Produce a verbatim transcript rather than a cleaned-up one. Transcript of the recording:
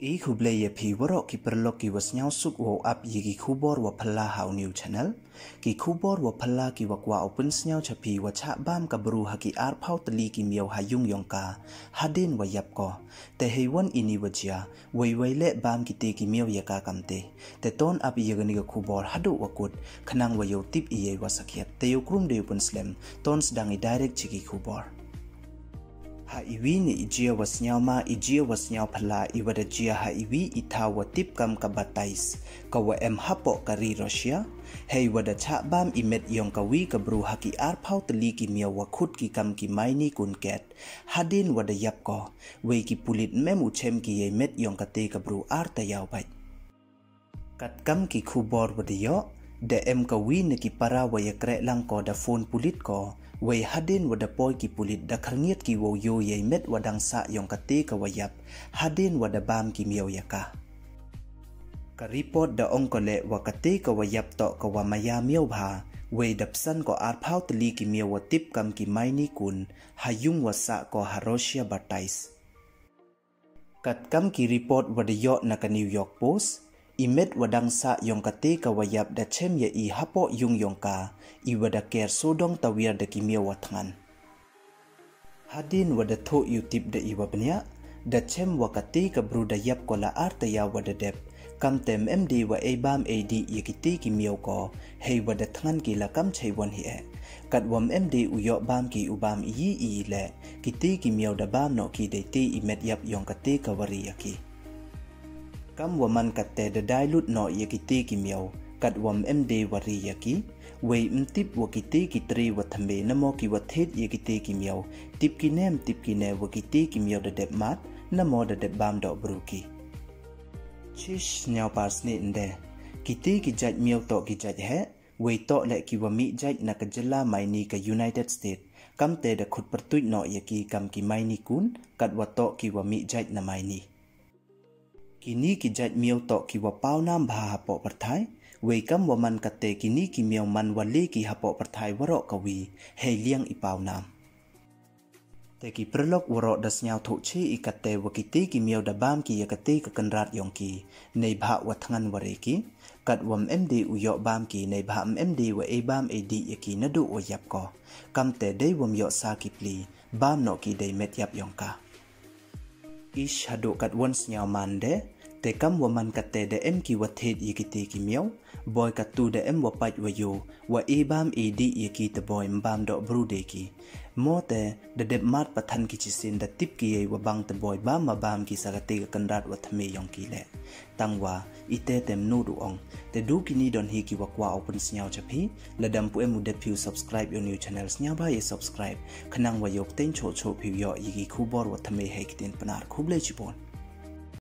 I khublei ya phi waroh ki paralok ki wa sniawsuk wow ap ya ki khubor wa phylla ha u new channel. Ki khubor wa phylla ki wa kwah u pynsniaw cha phi wa chah bam ka bru ha ki arphaw tylli ki miaw ha yung yong ka, hadien wa yap ko. Te heiwon ini wa jia, wei wei leh bam kite ki miaw ya ka kamte. Te ton ap ya kani ka khubor haduh wa kut, khnang wa yow tip i yei wa sakhiat. Te yow krum de u pynslem, ton sdang i direct cha ki khubor. Ha iwi ni i jia wa sniawma, i jia wa sniaw phylla, i wa da jia ha iwi i thaw wa tip kam ka Batais, ka wa em hapoh ka ri Russia, hei wa da chah bam i met yong ka wi ka bru ha ki arphaw tylli ki miaw wa khut ki kam ki maini kun ket, hadien wa da yap ko, wei ki pulit mem u chem ki yei met yong kate ka bru ar tayaw bait. Katkam ki khubor wa da yoh, da em ka wi na ki para wa ya kreh lang ko da phone pulit ko, wei hadien wa da poi ki pulit da khyrngiat ki wow yoh yei met wa dang sah yong kate ka wa yap, hadien wa da bam ki miaw ya ka. Ka report da ong ko leh wa kate ka wa yap toh ka wa maya miaw bha, wei da psan ko arphaw tylli ki miaw wa tip kam ki maini kun, ha yung wa sah ko ha Russia Batais. Katkam ki report wa da yoh na ka New York Post, i met wa dang sah yong kate ka wa yap da chem ya i hapoh yung yong ka, i wa da ker sodong tawiar da ki miaw wa thngan. Hadien wa da thoh yow tip da i wa bniah, da chem wa kate ka bru da yap ko la ar tayaw wa da dep, kamte mem de wa ei bam ei dih ya kite ki miaw ko, hei wa da thngan ki la kam chei won hi eh. Kat wa mem de u yoh bam ki u bam i yi i leh, kite ki miaw da bam noh ki dei te i met yap yong kate ka wa ri ya ki. Kam wa man katte da dai lut noh ya kite ki miaw, kat wa mem de wa ri ya ki, wei mtip wa kite ki tre wa thymme namo ki wa thied ya kite ki miaw, tip ki ne mtip ki ne wa kite ki miaw da dep mat, namo da dep bam doh bru ki. Chish, sniaw par snieh nde. Kite ki jait miaw toh ki jait heh, wei toh leh ki wa mih jait na ka jylla maini ka United States, kamte da khut pyrtuit noh ya ki kam ki maini kun, kat wa toh ki wa mih jait na maini. Kini ki jait miaw toh ki wa paw nam bha hapoh pyrthai, wei kam wa man katte kini ki miaw man wa le ki hapoh pyrthai waroh ka wi, hei liang i paw nam. Te ki paralok waroh da sniaw thoh chi i katte wa kite ki miaw da bam ki ya kate ka kynrad yong ki, neibhah wa thngan wa re ki, kat wa mem de u yoh bam ki, neibhah mem de wa ei bam ei dih ya ki naduh wa yap ko. Kamte dei wa mem yoh sa ki pli, bam noh ki dei met yap yong ka. Ish, haduh kat won sniaw man de, te kam wa man katte da em ki wa thied ya kite ki miaw, boi katu da em wa pait wa yoh, wa ei bam ei dih ya ki te boi mbam doh bru de ki. Mo te, da dep mat pathan ki chisien da tip ki yei wa bang te boi bam ma bam ki sa kate ka kynrad wa thymme yong ki leh. Tang wa, ite te mnu du ong. Te du kini don hi ki wa kwah u pynsniaw cha phi, lada mpu em u dep phi u subscribe ya u new channel, sniawbha ya subscribe, khnang wa yoh kteng choh choh phi u yoh ya ki khubor wa thymme hei ktien Pnar. Khublei chibun.